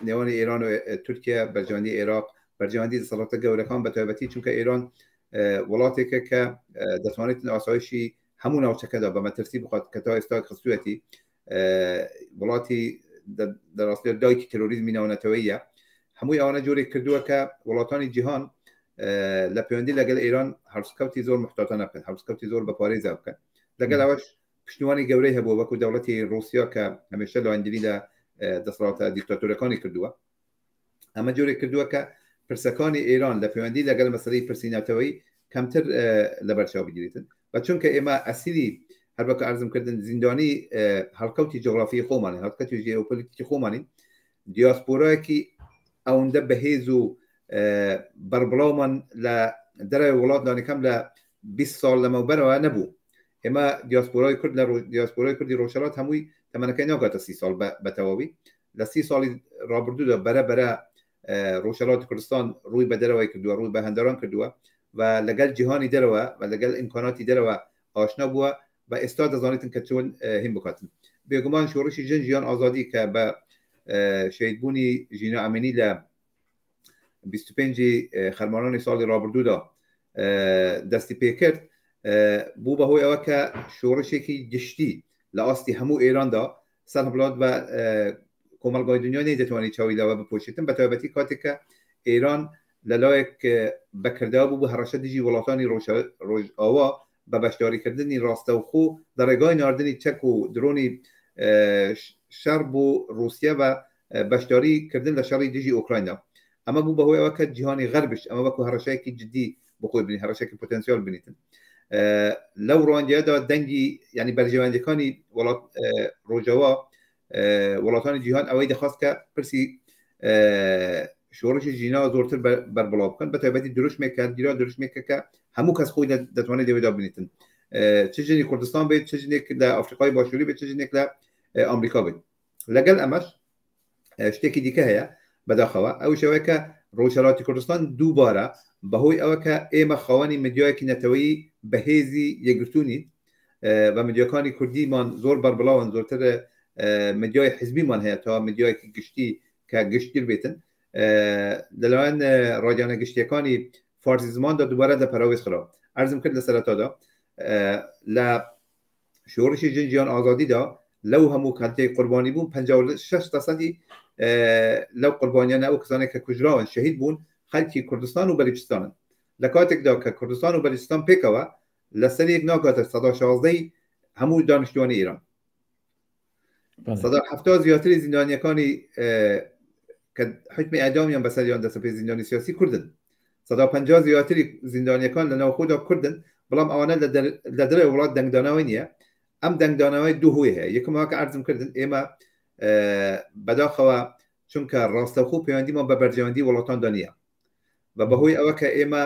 نێوانی ئێران و تورکیا، بەرژەوەندی عێراق، بەرژەوەندی دەسەڵاتە گەورەکان بە تایبەتی، چونکە ئێران وڵاتێکە کە دەتوانێت ئاسایشی هەموو ناوچەکەدا بە مەترسی بخات کە تا ئێستا خستوویەتی. وڵاتی دەڕاستێت دایکی ترۆریزمی ناونەتەوەیە. هەمووی ئەوانە جۆرێک کردووە کە وڵاتانی جیهان لە پەیوەندی لەگەل ئێران هەڵسکەوتی زۆر محتاتانە بکەن، هەڵسکەوتی زۆر بە پارێزە بکەن. لەگەل ئەوەش پشتیوانی گەورەی هەبووە وەکو دەوڵەتی ڕوسیا کە هەمیشە لایەنگیری لە دەسەڵاتە دیکتاتۆرەکانی کردووە. ئەمە جۆرێک کردووە کە پرسەکانی ئێران لە پەیوەندی لەگەل مەسەلەی پرسی نەتەوەیی کەمتر لەبەرچاو بگیرێتن و چونکە ئێمە ئەسیری هەر وەکو عەرزم کردن زیندانی هەڵکەوتی جوگرافی خۆمانین، هەڵکەوتی ژێئۆپۆلیتیکی خۆمانین، دیاسپۆرایەکی ئەوەندە بەهێز و بەربڵاومان لە دەرەوەی وڵات لانیکەم لە 20 ساڵ لەمەوبەرەوە نەبوو. ئێمە دیاسپۆرای کورد لە دیاسپۆرای کوردی ڕۆژهەڵات هەمووی تەمەنەکەی ناگاتە 30 ساڵ بە تەواوی. لە 30 ساڵی ڕابردوودا بەرە بەرە ڕۆژهەڵاتی کوردستان ڕووی بە دەرەوەی کردووە، ڕووی بە هەندەران کردووە و لەگەڵ جیهانی دەرەوە و لەگەڵ ئیمکاناتی دەرەوە ئاشنا بووە و ئێستا دەزانێتن کە چۆن هین بکاتن. بێگومان شۆڕشی ژن ژیان ئازادی کە بە شەهیدبوونی ژینا ئەمینی لە 25 خەرمانانی ساڵی ڕابردوودا دەستی پێکرد، بوو بەهۆی ئەوە کە شۆڕشێکی گشتی لە ئاستی هەموو ئێراندا سەرهەڵات بە کۆمەڵگای دنیا نەیدەتوانێت چاوی لەوە بپۆشێتن، بە تایبەتی کاتێک کە ئێران لەلایەک بەکردەوە بوو بە هەڕەشە دژی وڵاتانی ڕۆژئاوا بە بەشداریکردنی ڕاستەوخۆ لە ڕێگای ناردنی چەک و درۆنی شەڕ بۆ ڕووسیا و بەشداری کردن لە شەڕی دژی ئۆکراینا. ئەمە بوو بەهۆی ئەوە کە جیهانی غەربش ئەمە وەکو هەڕەشەیەکی جدی بخۆی بنی، هەڕەشەیەکی پۆتەنسیال بنیتن. لەو ڕوانگەیەدا دەنگی یعنی بەرژەوەندیەکانی وڵات ڕۆژاوا وڵاتانی جیهان ئەوەی دەخواست کە پرسی شۆڕشی ژینا زۆرتر بەربڵاو بکەن، بە تایبەتی دروشمێک کە گیرا دروشمێکە کە هەموو کەس خۆی دەتوانێت لەوێدا بنیتن، چ ژنی کوردستان بێت، چ ژنێک لە ئەفریقای باشووری بێت، چ ژنێک لە ئەمریکا بێت. لەگەڵ ئەمەش شتێکی دیکە هەیە بەداخەوە، ئەو شێوەیە کە ڕۆژهەڵاتی کوردستان دووبارە بەهۆی ئەوە کە ئێمە خاوەنی میدیایەکی نەتەوەیی بەهێزی یەکگرتوو نین و میدیاکانی کوردیمان زۆر بەربڵاون، زۆرتر میدیای حزبیمان هەیە تا میدیایەکی گشتی کە گشتگیر بێتن، لەلایەن ڕاگەیانە گشتیەکانی فارسی زماندا دووبارە لە پەراوێز خرا. عەرزم کرد لە سەرەتادا لە شۆڕشی ژن ژیان ئازادیدا لەو هەموو کەلتەی قوربانی بوون 56 دەسەدی لەو قوربانیانە ئەو کەسانێک کە کوژراون شەهید بوون خەلکی کوردستان و بەلوچستانن، لە کاتێکدا کە کوردستان و بەلوچستان پێکەوە لەسەر یەک ناگاتە 16% هەموو دانیشتوانی ئێران. 70% زیاتری زیندانیەکانی کە حکمی ئەدامیان بەسەریان دەسەپێ زیندانی سیاسی کوردن. 50% زیاتری زیندانیەکان لە ناوخۆدا کوردن، بەڵام ئەوانە لە دەرەوەی وڵات دەنگدانەوەی نییە. ئەم دەنگدانەوەی دوو هۆی هەیە. یەکەم کە عەرزم کردن ئێمە بەداخەوە چونکە ڕاستەوخۆ پەیوەندیمان بە بەرژەوەندی وڵاتاندا نییە و بەهۆی ئەوە کە ئێمە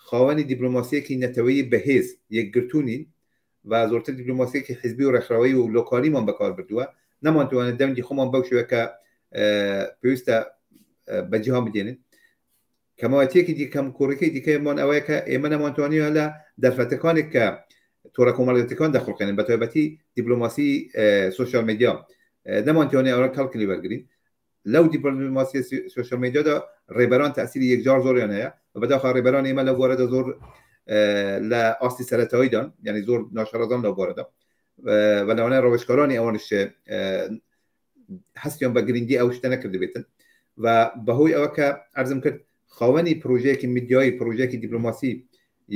خاوەنی دیپلۆماسیەکی نەتەوەیی بەهێز یەکگرتوو نین و زۆرتر دیپلۆماسیەکی حزبی و ڕێکخراوەیی و لۆکالیمان بەکار بردووە، نەمانتوانێت دەنگی خۆمان بەو شێوە کە پێویستە بە جیهان بدێنین. کەمایەتیەکی دیکە، کەمکوڕیەکی دیکەمان ئەوەیە کە ئێمە نەمانتوانیوە لە دەرفەتەکانێک کە تۆڕە کۆمەڵایەتیەکان دەخوڵقێنن، بە تایبەتی دیپلۆماسی سۆشیال میدیا، نەمانتوانی ئەوە کەڵک لێ وەرگرین. لەو دیپلۆماسی سۆشیال میدیادا ڕێبەران تەئسیری یەکجار زۆریان هەیە و بەداخەوە ڕێبەران ئێمە لەو بوارەدا زۆر لە ئاستی سەرەتاییدان، یعنی زۆر ناشارەزان لەو بوارەدا و لەوانەیە ڕاوێژکارانی ئەوانش هەستیان بە گرنگی ئەو شتە نەکردبێتن و بەهۆی ئەوە کە عەرزم کرد خاوەنی پرۆژەیەکی میدیایی، پرۆژەیەکی دیپلۆماسی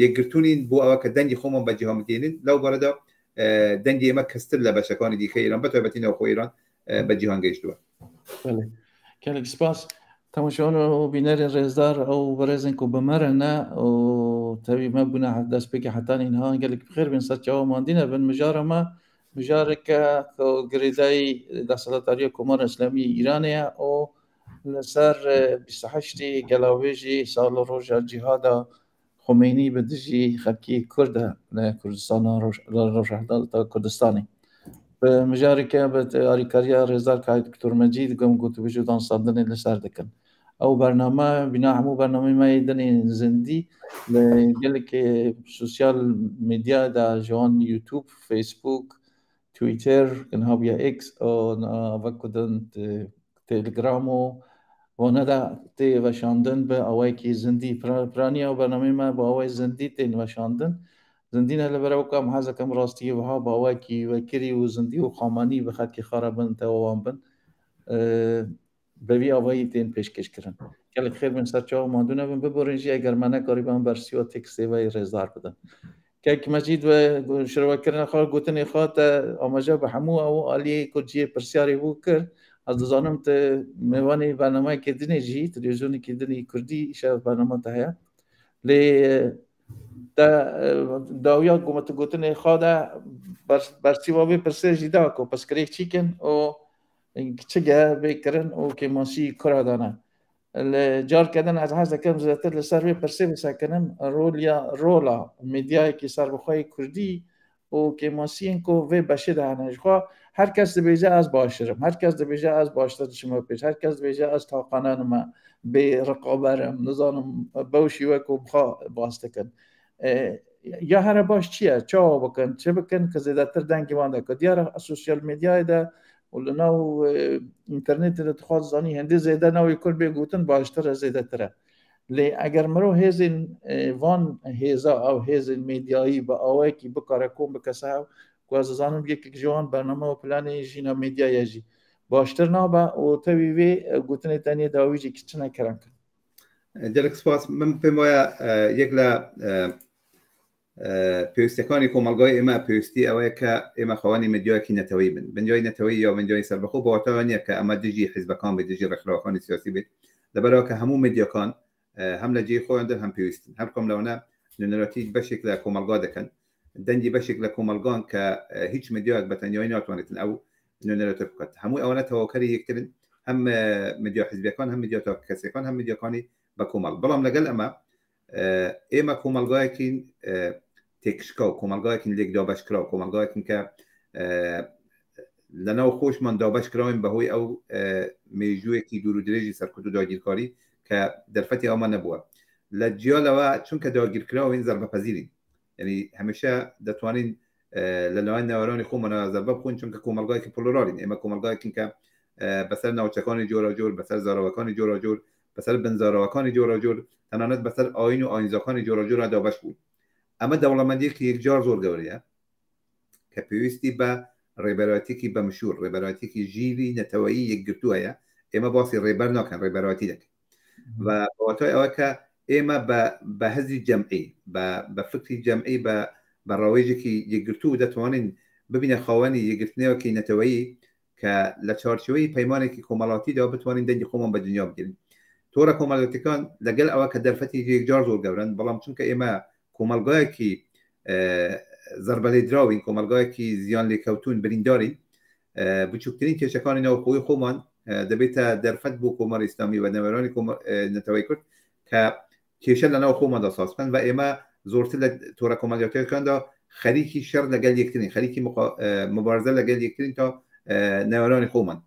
یەکگرتوونین بۆ ئەوە کە دەنگی خۆمان بە جیهان بگەینین، لەو بارەدا دەنگی ئێمە کەستر لە بەشەکانی دیکە ئێران بە تایبەتی ناوخۆ ئێران بە جیهان گەیشتووە. بەڵێ کەلک سپاس. تەماشاوان و بینەرên rêzdar ew berêzên ku bi me re ne û tevî me bûne destpêkê hetanî niha gelek bi xêr bên ser çawa mandî nebin. Mijara me mijareke ku girêdayî desthilatdariya Komara Îslamî Îranê ye û li ser 28 gelawêjî sal û roja cîhada Xumeynî bi dijî xelkê Kurd e li Kurdistana li Rojhilata Kurdistanê. Bi mijareke bi alîkariya rêzdar Kayê Doktor Mecîd gom gotûbêj û dansandinê li ser dikin. Ew bername bîna hemû bernameyê me yê din ên zindî li gelek sosyal medya de ji wan YouTube, Facebook, Twitter, niha bûye X û vek din Telegram û wana de tê veşandin bi awayekî zindî. Piraniya bernameyê me bi awayê zindî tên veşandin. Zindî ne li ber ew ku em hez dikin rastiyê wiha bi awayekî vekirî û zindî û xamanî bi xelkê xwe re bin, tewa wan bin. Bi vî awayî tên pêşkêşkirin. Gelek xêr bin ser çav mandû nebin biborin jî eger me nekarîban bersiva tekstê we yê rêzdar bidin. Kek Mecîd we şirvekirina xwe gotinê xwe te amaje bi hemû ew aliyê ku cihê pirsyarê bû kir. Ez dizanim tu mêvanê bernameyekê dinê jî televîzyonekê dinê Kurdî îşev bernama te heye. Lê te dawiya ku me tu gotinê xwe de bersîva vê pirsê jî da ku pirsgirêk çî kin û çi ge bê kirin û kêmasî kura dane. Li careke din ez hez dikim zêdetir li ser vê pirsê bisekinim roliya rola medyayekî serbixweyê Kurdî û kêmasiyên ku vê beşê de hene. Ji xwe her kes dibêje ez baştir im, her kes dibêje ez baştir diçime pêş, her kes dibêje ez taqane nime, bê riqaber im, nizanim bew şîwe ku bi xwe bas dikin. Ya here baş çi ye? Çawa bikin? Çi bikin ku zêdetir dengê wan derkeve? Diyar e sosyal medyayê de û li nav înternetê de tu xwe dizanî hindê zêde navê Kurd bê gotin baştir e zêdetir e. Lê eger mirov hêzên van hêza ew hêzên medyayî bi awayekî bikare kom bike ser hev ku ez dizanim yekek ji wan bername û planê jîna medya ye jî baştir nabe û tevî vê gotinê tenê dawî jî çi nekirin kin. Gelek spas min pêm waye yek لە پێویستەکانی کۆمەڵگای ئێمە پێویستی ئەوەیە کە ئێمە خاوەنی مدیایەکی نەتەوەیی بن. بنجای نەتەوەیی یا بنجای سەربەخۆ بە واتای نییە کە ئەمە دژی حیزبەکان بێت، دژی ڕێکخراوەکانی سیاسی بێت، لەبەرئەوە کە هەموو مدیاکان هەم لە جێی خۆیان دەن هەم پێویستن. هەر کام لەوانە نوێنەرایەتی بەشێک لە کۆمەڵگا دەکەن، دەنگی بەشێک لە کۆمەڵگان کە هیچ مدیایەک بە تەنیایی ناتوانێتن ئەو نوێنەرایەتە بکات. هەموو ئەوانە تەواوکەری یەکترن، هەم مدیا حیزبیەکان، هەم مدیا تاکەکەسیەکان، هەم مدیاکانی بە کۆمەڵ. بەڵام لەگەڵ ئەمە ئێمە کۆمەڵگایەکین تێکشکاو، کۆمەڵگایەکین لێک دابەشکراو، کۆمەڵگایەکین کە لەناو خۆشمان دابەشکراوین بەهۆی ئەو مێژوویەکی دوور و درێژی سەرکوت و داگیرکاری کە دەرفەتی ئەومان نەبووە. لە جیا لەوە چونکە داگیرکراوین زەربەپەزیرین، یعنی هەمیشە دەتوانین لەلایەن ناوەرانی خۆمانەوە زەربە بخۆین، چونکە کۆمەڵگایەکی پلۆرالین. ئێمە کۆمەڵگایەکین کە بەسەر ناوچەکانی جۆراوجۆر، بەسەر زاراوەکانی جۆراوجۆر، بەسەر بنزاراوەکانی جۆراوجۆر، تەنانەت بەسەر ئایین و ئایینزاکانی جۆراوجۆرا دابەش بوون. ئەمە دەوڵەمەندییەکی یەکجار زۆر گەورەیە کە پێویستی بە ڕێبەرایەتییەکی بەمشوور، ڕێبەرایەتییەکی ژیری نەتەوەیی یەکگرتوو هەیە. ئێمە باسی ڕێبەر ناکەین، ڕێبەرایەتی دەکەین. و بە واتای ئەوە کە ئێمە بە هزری جەمعی، بە فکری جەمعی، بە ڕاوێژێکی یەکگرتوو دەتوانین ببینە خاوەنی یەکگرتنەوەکی نەتەوەیی کە لە چوارچێوەی پەیمانێکی کۆمەڵاتیدا بتوانین دەنگی خۆمان بە دنیا بگرین. تۆڕە کۆمەڵاتیەکان لەگەل ئەوە کە دەرفەتی یەکجار زۆر گەورەن، بەڵام چونکە ئێمە کۆمەڵگایەکی زەربەلێدراوین، کۆمەڵگایەکی زیان لێکەوتون، بریندارین، بچووکترین کێشەکانی ناوخۆی خۆمان دەبێتە دەرفەت بۆ کۆماری ئیسلامی و نەوەرانی نەتەوەی کورد کە کێشە لەناو خۆماندا ساز بکەن و ئێمە زۆرتر لە تۆڕە کۆمەڵایەتیەکاندا خەریکی شەڕ لەگەل یەکترین، خەریکی مبارزە لەگەل یەکترین تا نەوەرانی خۆمان.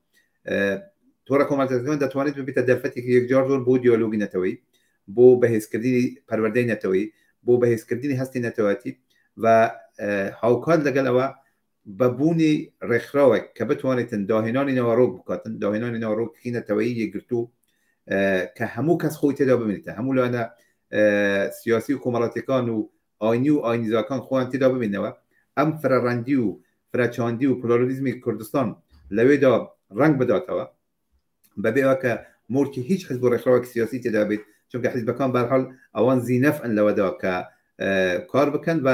تۆڕە کۆمەڵایەتیەکان دەتوانێت ببێتە دەرفەتێکی یەکجار زۆر بۆ دیالۆگی نەتەوەیی، بۆ بەهێزکردنی پەروەردەی نەتەوەیی، بۆ بەهێزکردنی هەستی نەتەوەتی و هاوکات لەگەل ئەوە بە بوونی ڕێکخراوێک کە بتوانێتن داهێنانی ناوەڕۆک بکاتن، داهێنانی ناوەڕۆکی نەتەوەیی یەکگرتوو کە هەموو کەس خۆی تێدا ببینێتە، هەموو لایەنە سیاسی و کۆمەڵاتیەکان و ئاینی و ئاینیزاکان خۆیان تێدا ببینەوە، ئەم فرەڕەنگی و فرەچاندی و پلۆرالیزمی کوردستان لەوێدا ڕەنگ بداتەوە. بەبێ ئەوە کە مۆرکی هیچ حزب و ڕێکخراوێکی سیاسی تێدا بێت، چونکە حزبەکان بەرحاڵ ئەوان زینەفن لەوەدا کە کار بکەن و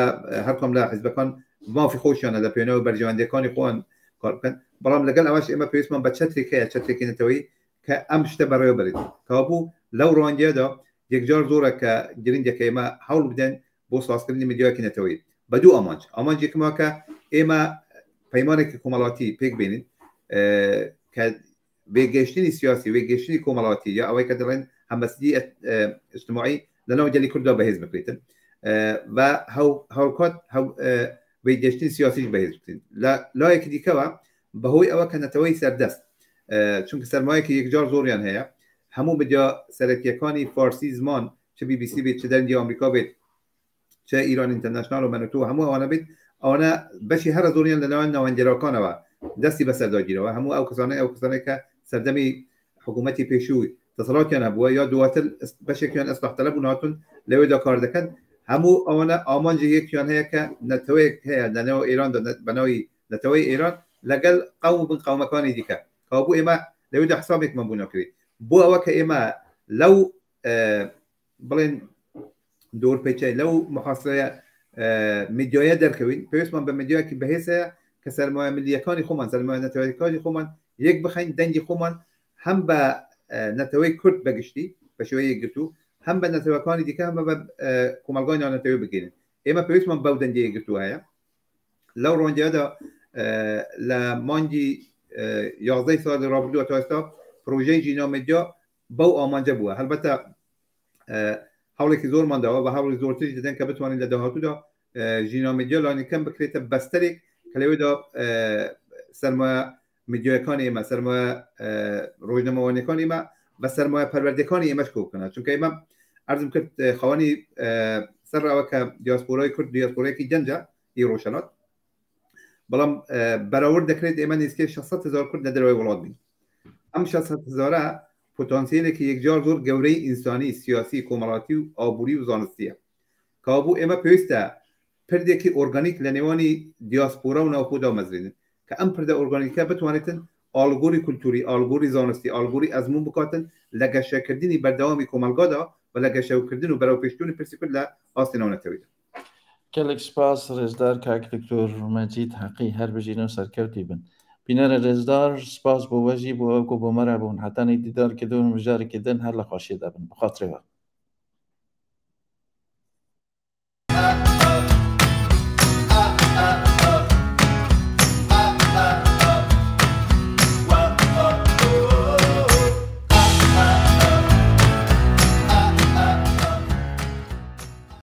هەرکام لە حزبەکان مافی خۆشیانە لە پێناو بەرژەوەندیەکانی خۆیان کار بکەن. بەڵام لەگەڵ ئەوەش ئێمە پێویستمان بە چەترێک هەیە، چەترێکی نەتەوەیی کە ئەم شتە بەڕێوە بەرێت. کەوابوو لەو ڕوانگەیەدا یەکجار زۆرە کە گرنگە کە ئێمە هەوڵ بدەین بۆ سازکردنی میدیایەکی نەتەوەیی بە دوو ئامانج. ئامانج یەکەمەوە کە ئێمە پەیمانێکی کۆمەڵاتی پێک بێنین کە وێگەیشتنی سیاسی، وێگەیشتنی کۆمەڵاتی یا ئەوەی کە دەڵێن هەمبەستگی ئیجتماعی لەناو گەلی کورددا بەهێز بکرێتن و هاوکات وێگەیشتنی سیاسیش بەهێز بکرێن. لە لایەکی دیکەوە بەهۆی ئەوە کە نەتەوەی سەردەست چونکە سەرمایەکی یەکجار زۆریان هەیە، هەموو میدیا سەرەکیەکانی فارسی زمان چ بی بی سی بێت، چ دەنگی ئامریکا بێت، چ ئیران ئینتەرناشناڵ و مەنوتو هەموو ئەوانە بێت، ئەوانە بەشی هەرە زۆریان لەلایەن ناوەندگەراکانەوە دەستی بەسەردا گیرەوە. هەموو ئەو کەسانەی ئەو کەسانەی کە سەردەمی حکوومەتی پێشووی دەسەڵاتیان هەبووە یا دواتر بەشێکیان ئەسلاح تەلەب بوون هاتوون لەوێدا کار دەکەن، هەموو ئەوانە ئامانجی یەکیان هەیە کە نەتەوەیەک هەیە لەناو ئێراندا بە ناوی نەتەوەی ئێران لەگەڵ قەوم و بن قەومەکانی دیکە. کەوابوو ئێمە لەوێدا حسابێکمان بۆ ناکرێت بۆ ئەوە کە ئێمە لەو بڵێن دۆرپێچە لەو محاسرەیە میدیایە دەرکەوین پێویستمان بە میدیایەکی بەهێز هەیە کە سەرمایە ملیەکانی خۆمان سەرمایە نەتەوەیەکانی خۆمان یەک بخەین دەنگی خۆمان هەم بە نەتەوەی کورد بەگشتی بە شێوەی یەکگرتوو هەم بە نەتەوەکانی دیکە هەم بە کۆمەڵگای نانەتەوەی بگەین ئێمە پێویستمان بەو دەنگی یەکگرتوو هەیە لەو ڕۆنجەدا لە مانگی یازدەی ساڵی ڕابردووە تا ئێستا پرۆژەی ژینا میدیا بەو ئامانجە بووە هەلبەتە هەوڵێکی زۆرمان داوە بە هەوڵی زۆرتریش دەدەن کە بتوانین لە داهاتوودا ژینا میدیا لانی کەم بکرێتە بەستەرێک کە لەوێدا سەرمایە میدیایەکانی ئێمە سەرمایە ڕۆژنامەوانیەکانی ئێمە بە سەرمایە پەروەردەکانی ئێمەش کۆ بکەنە چونکە ئێمە عەرزم کرد خاوەنی سەر ئەوە کە دیاسپۆرای کورد دیاسپۆرایەکی گەنجە ئی ڕۆژهەڵات بەڵام بەراورد دەکرێت ئێمە نزیکەی 600 هزار کورد لە دەرەوەی وڵات بین ئەم 600 هزارە پۆتانسیلێکی یەکجار زۆر گەورەی ئینسانی سیاسی کۆمەڵاتی و ئابووری و زانستیە کابوو ئێمە پێویستە پردێکی ئۆرگانیک لە نێوانی دیاسپۆرا و ناوخۆ دامەزرێنن کە ئەم پردە ئۆرگانیکە بتوانێتن ئاڵوگۆری کولتووری، ئاڵوگۆری زانستی، ئاڵوگۆری ئەزموون بکاتن لە گەشەکردنی بەردەوامی کۆمەڵگادا و لە گەشەوکردن و بەرەوپێشچوونی پرسی کورد لە ئاستی ناونەتەوەیدا. گەلێک سپاس ڕێزدار کاک دکتۆر مەجید حەقی هەر بژین و سەرکەوتی بن. بینەرە ڕێزدار سپاس بۆ وەژی بۆ ئەو کو بۆ مەرا بوون حەتانی دیدار کردن و مژارێکی دن هەر لە خۆشیدا بن. بخاترێ وە.